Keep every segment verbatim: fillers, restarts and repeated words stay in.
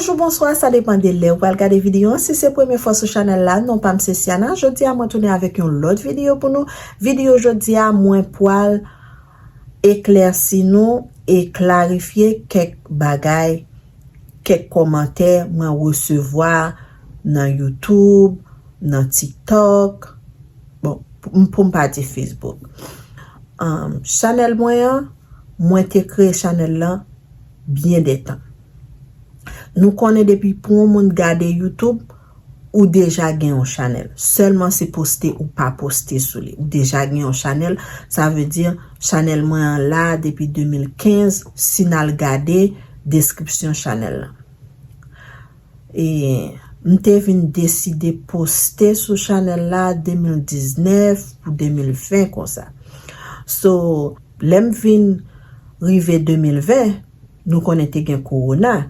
Bonjou, bonswa, sa depann de lè ou pral gade videyo an. Si se premye fwa sou chanèl la, non pa m se Siana. Jodi a, mwen tounen avèk yon lòt videyo pou nou. Videyo jodi a, mwen pral eklèsi nou e klarifye kèk bagay, kèk kòmantè mwen resevwa nan YouTube, nan TikTok. Bon, pou m, pou m pa di Facebook. Um, chanèl mwen an, mwen te kreye chanèl lan byen de tan. Nou konnen depi pou yon moun gade YouTube, ou deja gen yon chanèl. Sèlman se poste ou pa poste sou li. Ou deja gen yon chanèl, sa vle di chanèl mwen an la depi de mil kenz, si n al gade deskripsyon chanèl lan. E m te vin deside poste sou chanèl la de mil diznèf pou de mil ven konsa. So, lè m vin rive de mil ven, nou konnen te gen kowona.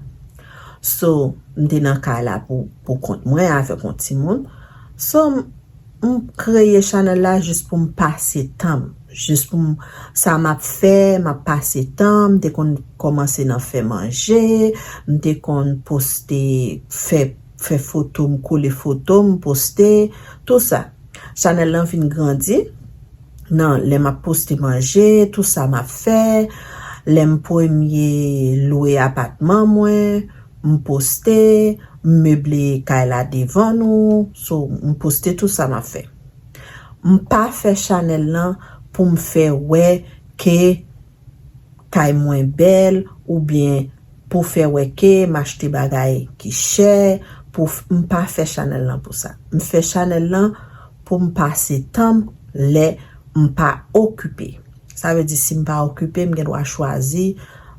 So, m te nan kay la pou, pou kont mwen avèk yon timoun. So, m, m kreye chanèl la jis pou m pase tan m. Jis pou m, sa m ap fè, m ap pase tan m. M te konn kòmanse nan fè manje, m te konn poste, fè, fè foto m, kole foto m, poste, tou sa. Chanèl lan vin grandi nan lè m ap poste manje, tou sa m ap fè, lè m premye lwe apatman mwen, m poste, m meble kay la devan nou, so, m poste tou sa m ap fè. M pa fè chanèl lan pou m fè wè ke kay mwen bèl oubyen pou fè wè ke m achte bagay ki chè, pou f-, m pa fè chanèl lan pou sa. M fè chanèl lan pou m pase tan m lè m pa okipe. Sa vle di si m pa okipe, m gen dwa chwazi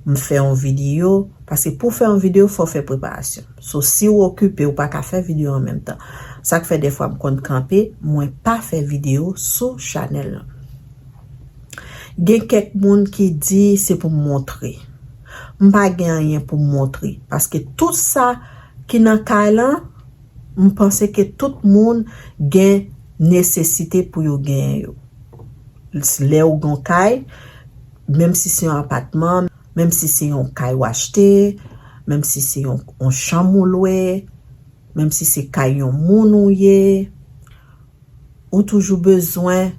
m fè yon videyo, paske pou fè yon videyo, fò w fè preparasyon. So, si w okipe, ou pa ka fè videyo an menm tan. Sa k fè dèfwa m konn kanpe, mwen pa fè videyo sou chanèl lan. Gen kèk moun ki di se pou m montre. M pa gen anyen pou m montre, paske tout sa ki nan kay lan, m panse ke tout moun gen nesesite pou yo genyen yo. Lè ou gen yon kay, menm si se yon apatman, menm si se yon kay ou achte, menm si se yon, yon chanm ou lwe, menm si se kay yon moun ou ye, ou toujou bezwen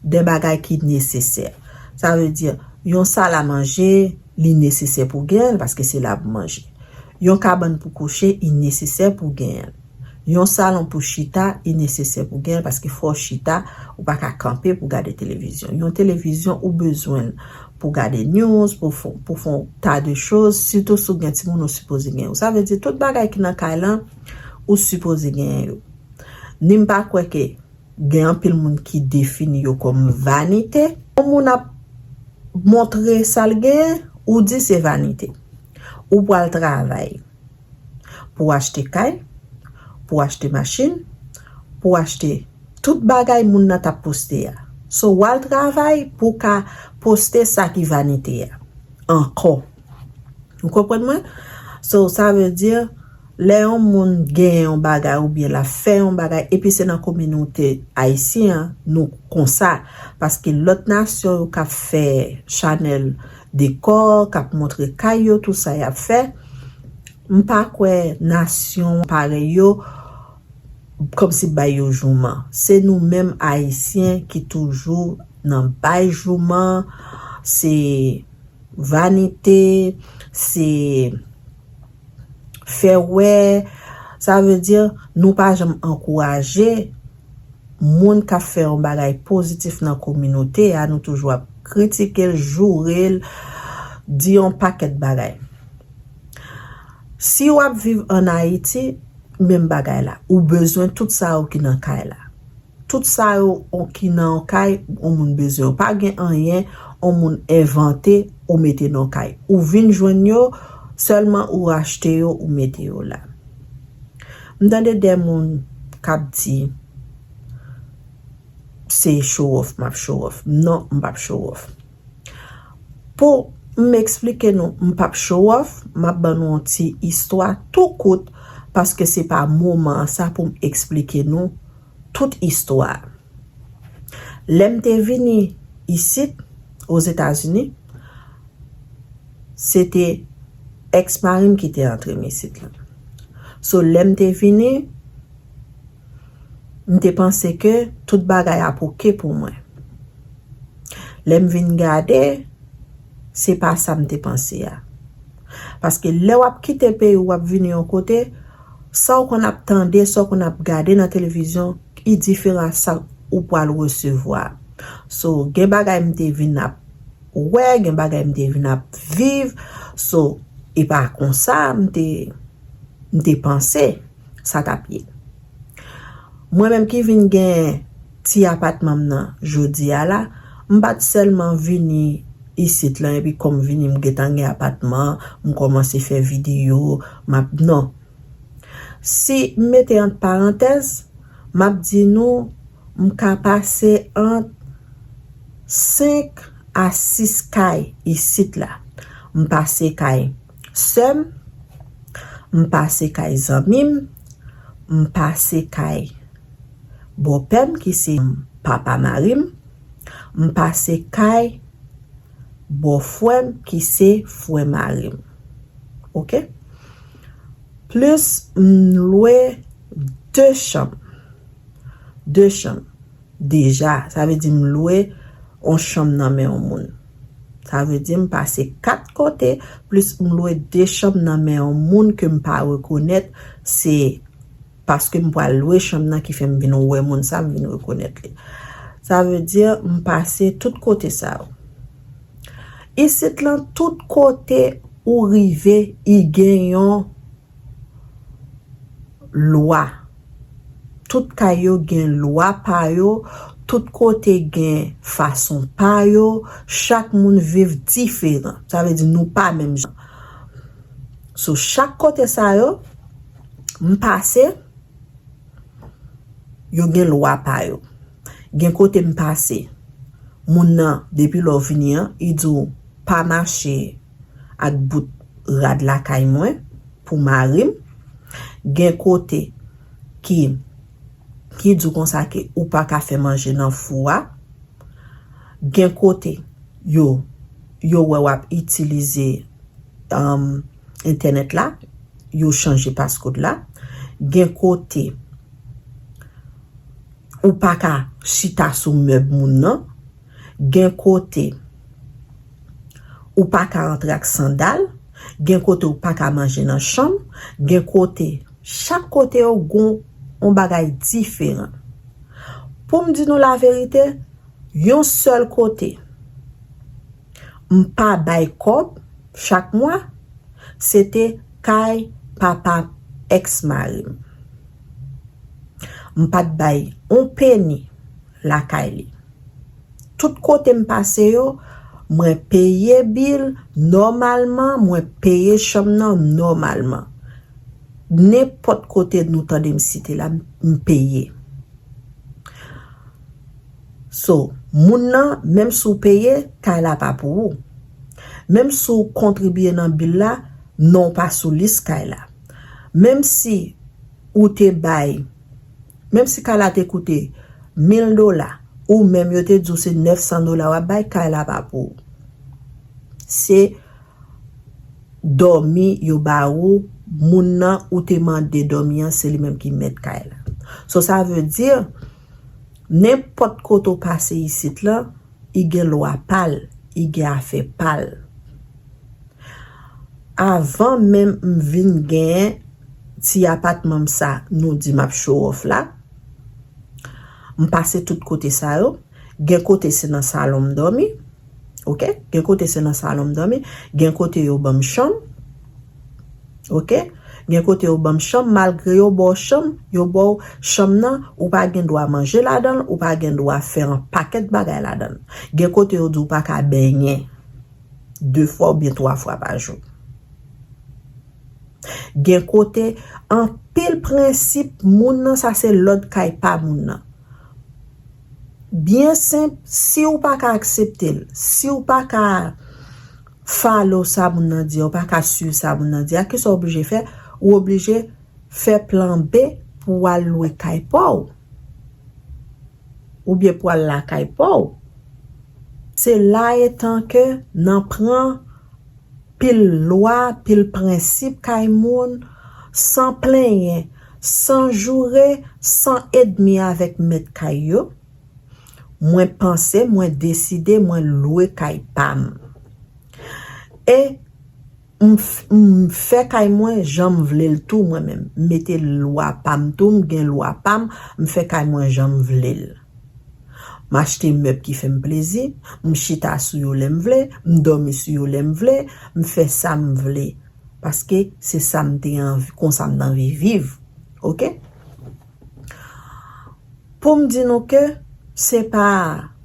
de bagay ki nesesè. Sa vle di, yon sal a manje, li nesesè pou genyen l, paske se la pou manje. Yon kabann pou kouche, li nesesè pou genyen l. Yon salon pou chita, li nesesè pou genyen l, paske fò w chita, ou pa ka kanpe pou gade televizyon. Yon televizyon, ou bezwen l pou gade news, pou fon, pou fon ta de choz, sitou si w gen timoun, ou sipoze genyen l. Sa vle di, tout bagay ki nan kay lan, ou sipoze genyen yo. Ni m pa kwè ke gen anpil moun ki defini yo kòm vanite. Yon moun ap montre sa l genyen, ou di se vanite. Ou pral travay pou w achte kay, pou w achte machin, pou w achte tout bagay moun nan t ap poste a. So, w al travay pou w ka poste sa ki vanite a ankò. Ou konprann mwen? So, sa vle di, lè yon moun gen yon bagay oubyen l ap fè yon bagay, epi se nan kominote ayisyen an, nou konsa. Paske lòt nasyon yo k ap fè chanèl dekò, k ap montre kay yo, tou sa y ap fè, m pa kwè nasyon parèy yo kòmsi bay yo jouman. Se nou menm ayisyen ki toujou nan bay jouman, se vanite, se fè wè. Sa vle di, nou pa janm ankouraje moun k ap fè yon bagay pozitif nan kominote a, nou toujou ap kritike l, joure l, di yon pakèt bagay. Si w ap viv ann Ayiti, menm bagay la. Ou bezwen tout sa yo ki nan kay la. Tout sa yo on ki nan yon kay, yon moun bezwen. Ou pa gen anyen, yon moun envante, ou mete nan yon kay. Ou vin jwenn yo, sèlman ou achte yo, ou mete yo la. M tande de moun k ap di, se show off, m ap show off. Non, m p ap show off. Pou m eksplike nou, m p ap show off, m ap ban nou yon ti istwa tou kout, paske se pa moman an sa pou m eksplike nou tout istwa a. Lè m te vini isit, Ozetazini, se te èks mari m ki te antre m isit la. So, lè m te vini, m te panse ke tout bagay ap oke pou mwen. Lè m vin gade, se pa sa m te panse a. Paske lè w ap kite peyi w, w ap vini yon kote, sa w konn ap tande, sa w konn ap gade nan televizyon, i diferan a sa ou pral resevwa. So, gen bagay m te vin ap wè, gen bagay m te vin ap viv. So, e pa konsa m te, m te panse sa t ap ye. Mwen menm ki vin gen ti apatman m nan jodi a la, m pa t sèlman vini isit lan, epi kòm vini m gentan gen apatman, m kòmanse fè videyo, m ap, non. Si m mete ant parantèz, m ap di nou, m ka pase ant senk a sis kay isit la. M pase kay sè m, m pase kay zanmi m, m pase kay bòpè m ki se papa mari m, m pase kay bòfrè m ki se frè mari m. Oke? Plis m lwe de chanm. De chanm. Deja, sa vle di m lwe yon chanm nan men yon moun. Sa vle di m pase kat kote, plis m lwe de chanm nan men yon moun ke m pa rekonèt, se paske m pral lwe chanm nan ki fè m vin wè moun sa, m vin rekonèt li. Sa vle di m pase tout kote sa yo. Isit lan, tout kote ou rive, i gen yon lwa. Tout kay yo gen lwa pa yo, tout kote gen fason pa yo, chak moun viv diferan. Sa vle di nou pa menm jan. So, chak kote sa yo, m pase, yo gen lwa pa yo. Gen kote m pase, moun nan, depi lè w vini an, i di w pa mache ak bout rad lakay mwen pou mari m. Gen kote ki, ki di w konsa ke ou pa ka fè manje nan fou a. Gen kote yo, yo wè w ap itilize, um, entènèt la, yo chanje paskòd la. Gen kote ou pa ka chita sou mèb moun nan. Gen kote ou pa ka antre ak sandal. Gen kote ou pa ka manje nan chanm. Gen kote, chak kote yo gon yon bagay diferan. Pou m di nou laverite, yon sèl kote m pa bay kòb chak mwa, se te kay papa èks mari m. M pa t bay on peni lakay li. Tout kote m pase yo, mwen peye bil nòmalman, mwen peye chanm nan nòmalman. Nenpòt kote nou tande m site la, m peye. So, moun nan, menm si w peye, kay la pa pou ou. Menm si w kontribye nan bil la, non w pa sou lis kay la. Menm si ou te bay, menm si kay la te koute mil dola, ou menm yo te di w se nèf san dola w ap bay, kay la pa pou ou. Se dòmi yo ba ou, moun nan ou te mande dòmi an, se li menm ki mèt kay la. So, sa vle di, nenpòt kote w pase isit lan, i gen lwa pa l, i gen afè pa l. Avan menm m vin gen ti apatman m sa, nou di m ap show off la, m pase tout kote sa yo. Gen kote se nan salon m dòmi. Oke? Gen kote se nan salon m dòmi. Gen kote yo ban m chanm. Oke? Gen kote yo ban m chanm, malgre yo ba w chanm, yo ba w chanm nan, ou pa gen dwa manje ladan l, ou pa gen dwa fè yon pakèt bagay ladan l. Gen kote yo di w pa ka benyen de fwa oubyen twa fwa pa jou. Gen kote, anpil prensip moun nan, sa se lòd kay pa moun nan. Byen senp, si w pa ka aksepte l, si w pa ka follow sa moun nan di a, w pa ka swiv sa moun nan di a, kisa w oblije fè? Ou oblije fè plan B pou w al lwe kay pa w. Oubyen pou w al lakay pa w. Se la etan ke nan pran pil lwa, pil prensip kay moun, san plenyen, san joure, san ènmi avèk mèt kay yo, mwen panse, mwen deside, mwen lwe kay pa m. E m f- m fè kay mwen jan m vle l tou mwen menm. M mete lwa pa m tou, m gen lwa pa m, m fè kay mwen jan m vle l. M achte mèb ki fè m plezi, m chita sou yo lè m vle, m dòmi sou yo lè m vle, m fè sa m vle. Paske se sa m te anvi, konsa m t anvi viv. Oke? Pou m di nou ke se pa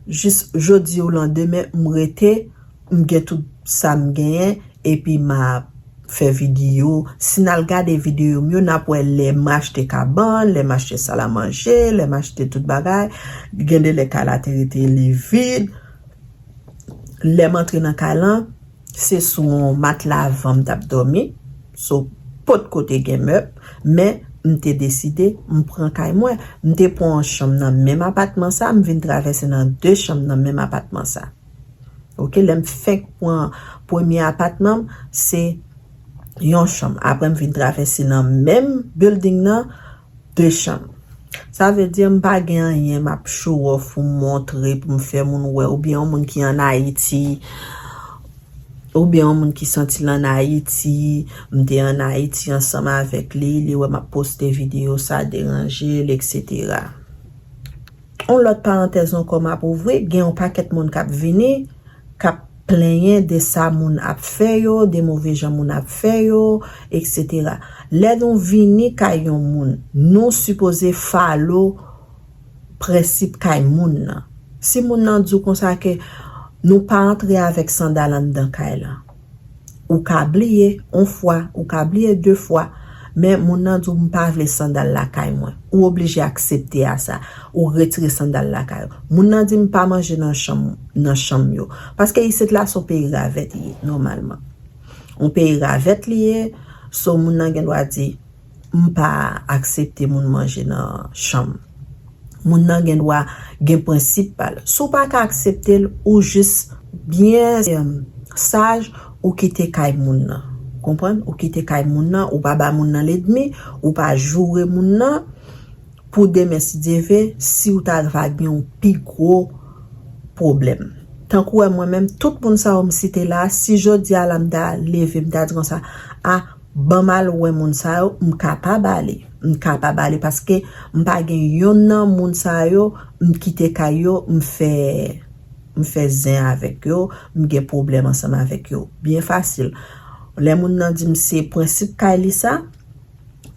jis jodi ou landemen m rete, m gen tout sa m genyen, epi m ap fè videyo. Si n al gade videyo m yo, n ap wè lè m achte kabann, lè m achte salamanje, lè m achte tout bagay. Gen de lè kay la te rete li vid. Lè m antre nan kay lan, se sou yon matla van m t ap dòmi. So, potko te gen mèb, men m te deside, m pran kay mwen. M te pran yon chanm nan menm apatman sa, m vin travèse nan de chanm nan menm apatman sa. Oke, lè m fenk pran premye apatman m, se yon chanm. Apre, m vin travèse nan menm building nan, de chanm. Sa vle di, m pa gen anyen m ap show off pou m montre, pou m fè moun wè, oubyen yon moun ki ann Ayiti, oubyen yon moun ki santi l ann Ayiti, m te ann Ayiti ansanm avèk li, li wè m ap poste videyo, sa deranje l, etsetera. Yon lòt parantèz ankò m ap ouvri, gen yon pakèt moun k ap vini, k ap plenyen de sa moun ap fè yo, de move jan moun ap fè yo, etsetera. Lè nou vini kay yon moun, nou sipoze follow prensip kay moun nan. Si moun nan di w konsa ke nou pa antre avèk sandal anndan kay lan, ou ka bliye yon fwa, ou ka bliye de fwa, men moun nan di w, "M pa vle sandal lakay mwen." Ou oblije aksepte a sa. Ou retire sandal lakay ou. Moun nan di, "M pa manje nan chanm, nan chanm yo." Paske isit la se yon peyi ravèt li ye, nòmalman. Yon peyi ravèt li ye, so moun nan gen dwa di, "M pa aksepte moun manje nan chanm." Moun nan gen dwa gen prensip pa l. Si w pa ka aksepte l, ou jis byen, em, saj, ou kite kay moun nan. Konprann? Ou kite kay moun nan, ou pa ba moun nan lènmi, ou pa joure moun nan, pou demen, si Dye ve, si w ta va gen yon pi gwo pwoblèm. Tankou wè mwen menm, tout moun sa yo m site la, si jodi a la m ta leve, m ta di konsa, "A, ban m al wè moun sa yo," m kapab ale. M kapab ale paske m pa gen yonn nan moun sa yo, m kite kay yo, m fè, m fè zen avèk yo, m gen pwoblèm ansanm avèk yo. Byen fasil. Lè moun nan di m se prensip kay li sa,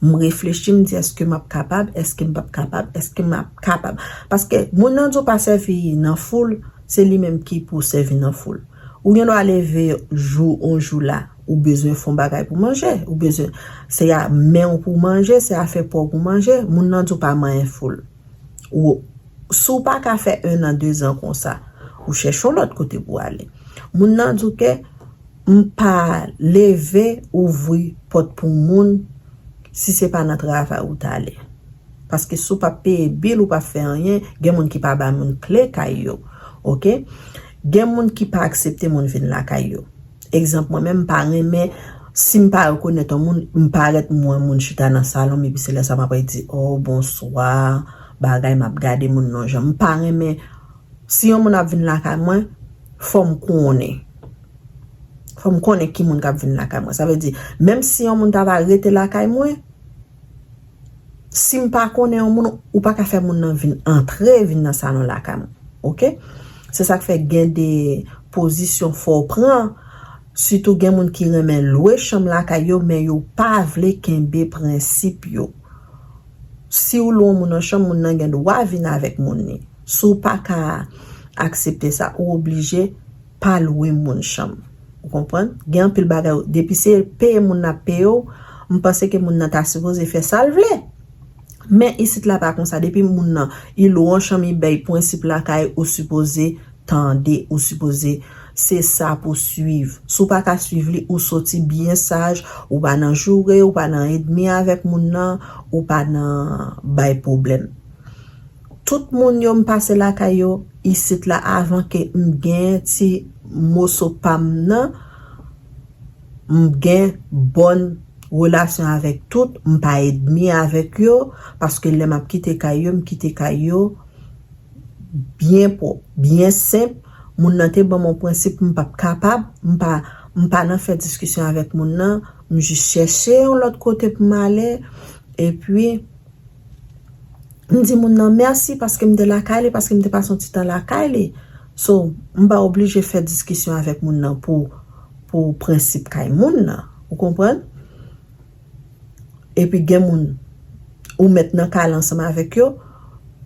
m reflechi, m di, "Èske m ap kapab? Èske m p ap kapab? Èske m ap kapab?" Paske moun nan di w pa sèvi nan foul, se li menm ki pou sèvi nan foul. Ou gen dwa leve jou, yon jou la, ou bezwen fè yon bagay pou manje, ou bezwen, se a men w pou manje, se afè pa w pou manje, moun nan di w pa manyen foul. Ou, si w pa ka fè en an, de zan konsa, ou chèche yon lòt kote pou w ale. Moun nan di w ke m pa leve ouvri pòt pou moun si se pa nan travay ou t ale. Paske si w p ap peye bil, ou p ap fè anyen, gen moun ki pa ba moun kle kay yo. Oke? Gen moun ki pa aksepte moun vin lakay yo. Egzanp, mwen menm, m pa renmen, si m pa rekonèt yon moun, m parèt, m wè moun chita nan salon m, epi se lè sa m ap di, "Oh, bonswa," bagay, m ap gade moun nan jan. M pa renmen, si yon moun ap vin lakay mwen, fò m konnen. Fò m konnen ki moun k ap vin lakay mwen. Sa vle di, menm si yon moun ta va rete lakay mwen, si m pa konnen yon moun, ou pa ka fè moun nan vin antre, vin nan salon lakay mwen. Oke? Se sa k fè gen de pozisyon fò w pran, sitou gen moun ki renmen lwe chanm lakay yo, men yo pa vle kenbe prensip yo. Si w lwe yon moun nan chanm, moun nan gen dwa vin avèk moun li. Si w pa ka aksepte sa, ou oblije pa lwe moun chanm. Ou konprann? Gen anpil bagay, depi se peye moun nan ap peye w, m panse ke moun nan ta sipoze fè sa l vle. Men isit la pa konsa, depi moun nan, i lwe yon chanm, i bay prensip lakay, ou sipoze tande, ou sipoze, se sa pou swiv. Si w pa ka swiv li, ou soti byen saj, ou pa nan joure, ou pa nan ènmi avèk moun nan, ou pa nan bay pwoblèm. Tout moun yo m pase lakay yo, isit la, avan ke m gen ti moso pa m nan, m gen bòn relasyon avèk tout, m pa ènmi avèk yo, paske lè m ap kite kay yo, m kite kay yo byen pwòp, byen senp. Moun nan te ban m yon prensip, m p ap kapab, m pa, m pa nan fè diskisyon avèk moun nan, m jis chèche yon lòt kote pou m ale, epi m di moun nan mèsi paske m te lakay li, paske m te pase yon ti tan lakay li. So, m pa oblije fè diskisyon avèk moun nan pou, pou prensip kay moun nan. Ou konprann? Epi gen moun, ou mèt nan kay la ansanm avèk yo,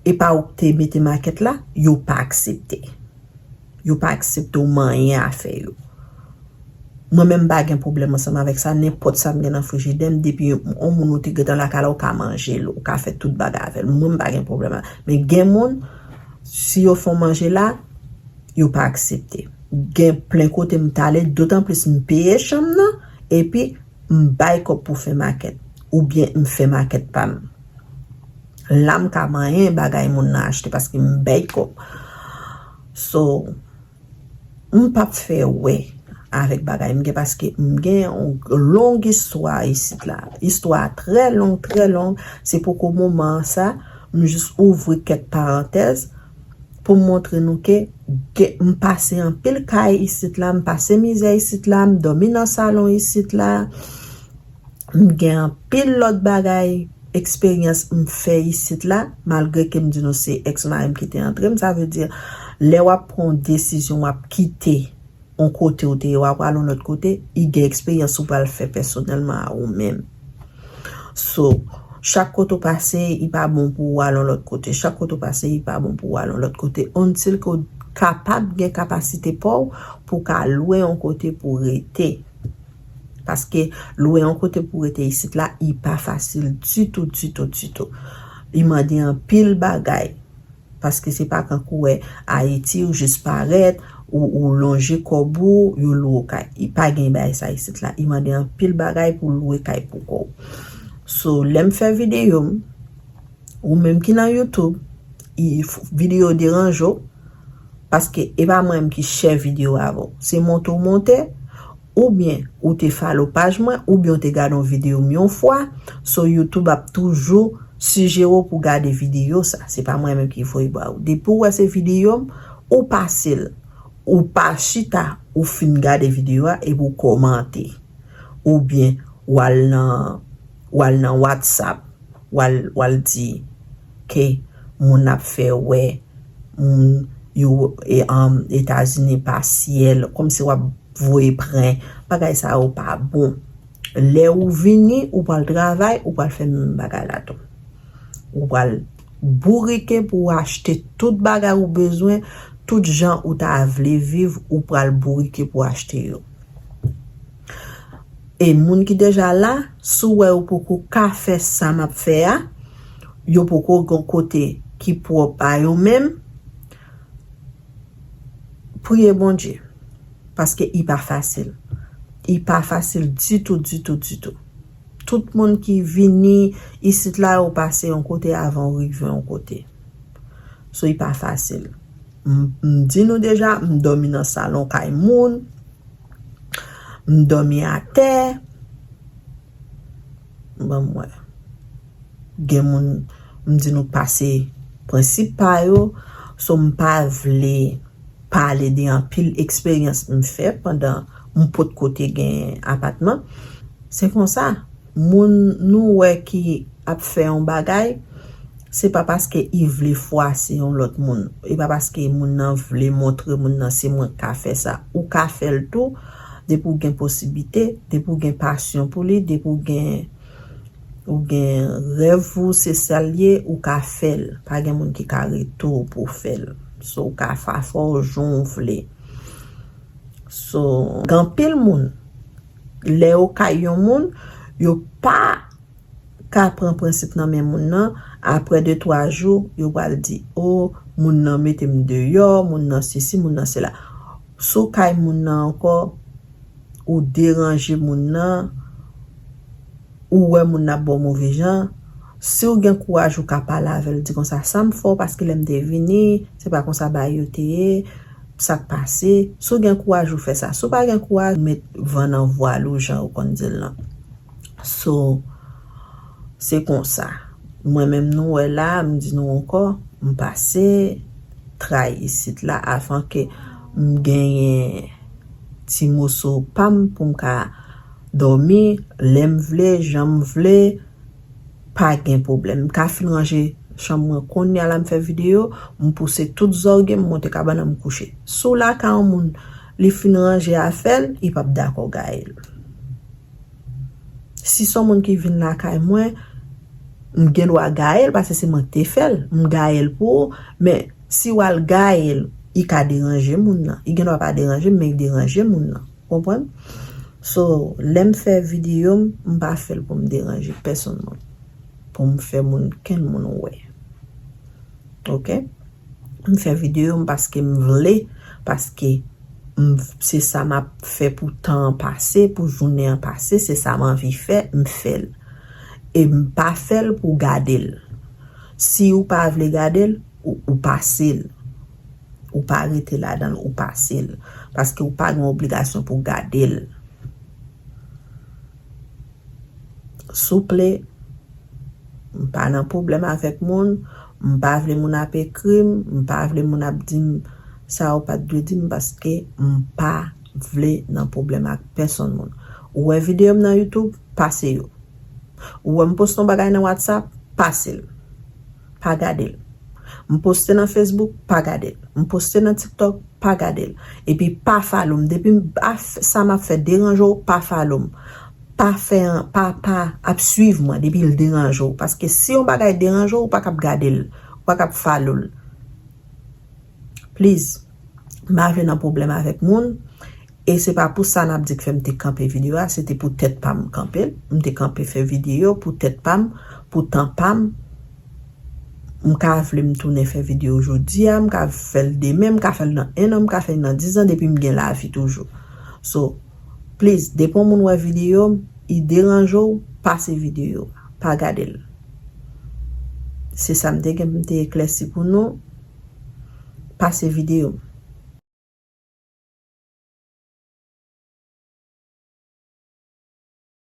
e pa ou k te mete makèt la, yo pa aksepte. Yo pa aksepte w manyen afè yo. Mwen menm m pa gen pwoblèm ansanm avèk sa, nenpòt sa m gen nan frijidè m, depi yon moun ou te gentan lakay la, ou ka manje l, ou ka fè tout bagay avè l. Mwen m pa gen pwoblèm la. Men gen moun, si yo fè yon manje la, yo pa aksepte. Gen plen kote m t ale, dotanplis m peye chanm nan, epi m bay kòb pou fè makèt, oubyen m fè makèt pa m. La m ka manyen bagay moun nan achte paske m bay kòb. So, m p ap fè wè avèk bagay m gen paske m gen yon long istwa isit la. Istwa a trè long, trè long. Se poko moman an sa, m jis ouvri kèk parantèz pou m montre nou ke gen, m pase anpil kay isit la, m pase mizè isit la, m dòmi nan salon isit la. M gen anpil lòt bagay, eksperyans m fè isit la, malgre ke m di nou se èks mari m ki te antre m. Sa vle di, lè w ap pran yon desizyon, w ap kite yon kote ou te ye, w ap al yon lòt kote, i gen eksperyans ou pral fè pèsonèlman a ou menm. So, chak kote w pase, i pa bon pou w al yon lòt kote. Chak kote w pase, i pa bon pou w al yon lòt kote. Until ke w kapab gen kapasite pa w pou w ka lwe yon kote pou w rete. Paske lwe yon kote pou rete isit la, i pa fasil ditou, ditou, ditou. Li mande anpil bagay. Paske se pa kankou wè Ayiti, ou jis parèt, ou, ou lonje kòb ou, yo lwe w kay. I pa gen bagay sa isit la. I mande anpil bagay pou lwe kay pou kò w. So, lè m fè videyo m, ou menm ki nan YouTube, i, videyo deranje w, paske e pa mwen menm ki share videyo avè w. Se monte w monte, oubyen ou te follow paj mwen, oubyen ou te gade yon videyo m yon fwa, so YouTube ap toujou sijere w pou gade videyo sa. Se pa mwen menm ki voye ba ou. Depi w wè se videyo m, ou pase l. Ou pa chita, ou fin gade videyo a, epi w kòmante. Oubyen w al nan, w al nan WhatsApp, w al, w al di ke moun ap fè wè, moun yo, e, um, Etazini pa syèl, kòmsi w ap voye prank, bagay sa yo pa bon. Lè ou vini, ou pral travay, ou pral fè menm bagay la tou. Ou pral bourike pou w achte tout bagay ou bezwen, tout jan ou ta vle viv, ou pral bourike pou w achte yo. E moun ki deja la, si w wè yo poko ka fè sa m ap fè a, yo poko gen kote ki pwòp a yo menm, priye Bondye. Paske i pa fasil. I pa fasil ditou, ditou, ditou. Tout moun ki vini isit la, yo pase yon kote avan yo rive yon kote. So, i pa fasil. M, m di nou deja, m dòmi nan salon kay moun, m dòmi atè. Ban m wè. Gen moun, m di nou k pase prensip pa yo, so m pa vle pale de anpil eksperyans m fè pandan m potko te gen apatman. Se konsa, moun nou wè ki ap fè yon bagay, se pa paske i vle fwase yon lòt moun. E pa paske moun nan vle montre moun nan se mwen k ka fè sa. Ou ka fè l tou, depi w gen posiblite, depi w gen pasyon pou li, depi w gen, ou gen rèv ou, se sa l ye, ou ka fè l. Pa gen moun ki ka rete w pou w fè l. So, ou ka fè afè w jan w vle. So, gen anpil moun, lè yo kay yon moun, yo pa ka pran prensip nan men moun nan, apre de twa jou, yo pral di, o, moun nan mete m deyò, moun nan sesi, moun nan sela. Si w kay moun nan ankò, ou deranje moun nan, ou wè moun nan ap ba w move jan, si w gen kouraj, ou ka pale avè l, di konsa, sa m fè w, paske lè m te vini, se pa konsa bagay yo te ye, sa k pase. Si w gen kouraj, ou fè sa. Si w pa gen kouraj, ou met van nan vwal ou, jan yo konn di l lan. So, se konsa. Mwen menm nou wè la, m di nou ankò, m pase tray isit la avan ke m genyen ti moso pa m pou m ka dòmi lè m vle, jan m vle, pa gen pwoblèm. M ka fin ranje chanm mwen kounye a la m fè videyo, m pouse tout zòrye m, m monte kabann nan m kouche. Si w lakay yon moun, li fin ranje afè l, li p ap dakò gaye l. Si se yon moun ki vin lakay mwen, m gen dwa gaye l paske se mwen k te fè l. M gaye l pou ou, men si w al gaye l, li ka deranje moun nan. Li gen dwa pa deranje m, men li deranje moun nan. Konprann? So, lè m fè videyo m, m pa fè l pou m deranje pèsonn moun. Pou m fè moun, kenn moun wè. Oke? M fè videyo m paske m vle, paske m, se sa m ap fè pou tan an pase, pou jounen an pase, se sa m anvi fè, m fè l. E m pa fè l pou gade l. Si ou pa vle gade l, ou, ou pase l. Ou pa rete ladan l, ou pase l. Paske ou pa gen obligasyon pou gade l. Souple, m pa nan pwoblèm avèk moun, m pa vle moun ap ekri m, m pa vle moun ap di m sa yo pa t dwe di m paske m pa vle nan pwoblèm ak pèsonn moun. Ou wè videyo m nan YouTube, pase yo. Ou wè m poste yon bagay nan WhatsApp, pase l. Pa gade l. M poste nan Facebook, pa gade l. M poste nan TikTok, pa gade l. Epi pa follow m. Depi m, a, sa m ap fè deranje w, pa follow m. Pa fè an, pa, pa ap swiv mwen depi l deranje w. Paske si yon bagay deranje w, ou pa k ap gade l. Ou pa k ap follow l. Please, m pa vle nan pwoblèm avèk moun. E se pa pou sa n ap di k fè m te kanpe videyo a, se te pou tèt pa m kanpe l. M te kanpe fè videyo pou tèt pa m, pou tan pa m. M ka vle m tounen fè videyo jodi a, m ka fè l demen, m ka fè l nan en an, m ka fè l nan diz an, depi m gen lavi toujou. So, please, depi yon moun wè videyo m, li deranje w, pase videyo a, pa gade l. Se sa m te gen pou m te eklèsi pou nou. Pase videyo m.